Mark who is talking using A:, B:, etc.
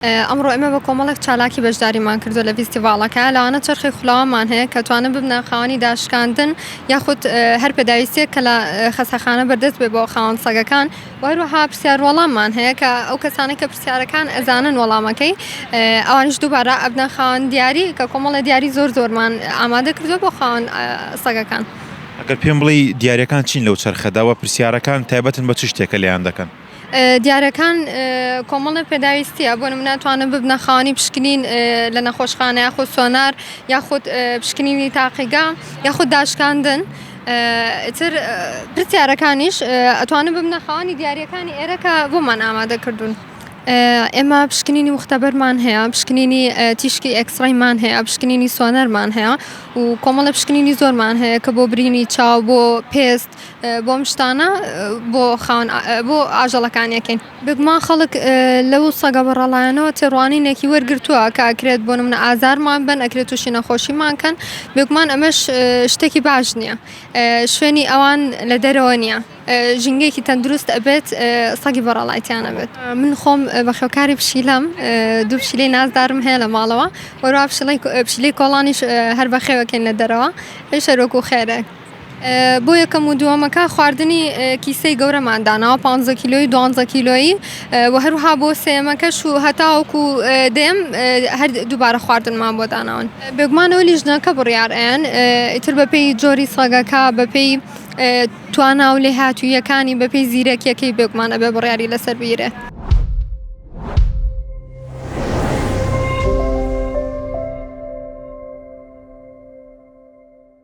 A: ئەمڕۆ ئێمە بە کۆمەڵێک چالاکی بەشداریمان کردووە لە ڤیستیڤاڵەکە، لەوانە چەرخی خولاوەمان هەیە کە توانن ببنە خاوەنی داشکاندن یاخود هەر پێداویستیەک کە لە خەستەخانە بەردەست بێ بۆ خاوەن سەگەکان و هەروەها پرسیار وەڵاممان هەیە کە ئەو کەسانەی کە پرسیارەکان ئەزانن وەڵامەکەی ئەوانیش دووبارە ئەبنە خاوەن دیاری کە کۆمەڵێ دیاری زۆر زۆرمان ئامادە کردووە بۆ خاوەن سەگەکان.
B: ئەگەر پێم بڵێی دیاریەکان چین لەو چەرخەدا و پرسیارەکان تایبەتن بە چ شتێک کە لێیان دەکەن؟
A: دیارەکان کۆمەڵێ پێداویستیە بۆ نمونە توانن ببنە خاوەنی پشکنین لە نەخۆشخانە یاخود سۆنار یاخود پشکنینی تاقیگە یاخود داشکاندن ئیتر پرسیارەکانیش ئەتوانن ببنە خاوەنی دیاریەکانی ئێرە کە بۆمان ئامادە کردوون. ئێمە پشکنینی مختبەرمان هەیە پشکنینی تیشکی ئێکسڕەیمان هەیە پشکنینی سۆنەرمان هەیە و کۆمەڵە پشکنینی زۆرمان هەیە کە بۆ برینی چاو بۆ پێست بۆ ئەم شتانە بۆ خاوەن بۆ ئاژەڵەکان یەکەین. بێگومان خەڵک لەو سەگە بەڕەڵایانەوە تێڕوانینێکی وەرگرتووە کە ئەکرێت بۆ نمونە ئازارمان بن ئەکرێت تووشی نەخۆشیمان کەن بێگومان ئەمەش شتێکی باش نییە شوێنی ئەوان لە دەرەوە نییە ژینگەیەکی تەندروست ئەبێت سەگی بەڕەڵای تیا نەبێت. من خۆم بەخێوکاری پشیلەم دوو پشیلەی نازدارم هەیە لە ماڵەوە وەروها پشیلەی کۆڵانیش هەر بەخێوەکەین لە دەرەوە ئەویش هەر وەکوو خێرێک. بۆ یەکەم و دووەمەکە خواردنی کیسەی گەورەمان داناوە پانزە کیلۆیی دوانزە کیلۆیی و هەروها بۆ سێیەمەکەش و هەتاوەکو دەیەم هەر دووبارە خواردنمان بۆ داناون. بێگومان ئەوە لیژنەکە بڕیار ئەیەن ئیتر بەپێی جۆری سەگەکە بەپێی توانا و لێهاتووییەکانی بەپێی زیرەکیەکەی بێگومان ئەبێ بڕیاری لەسەر بگیرێ.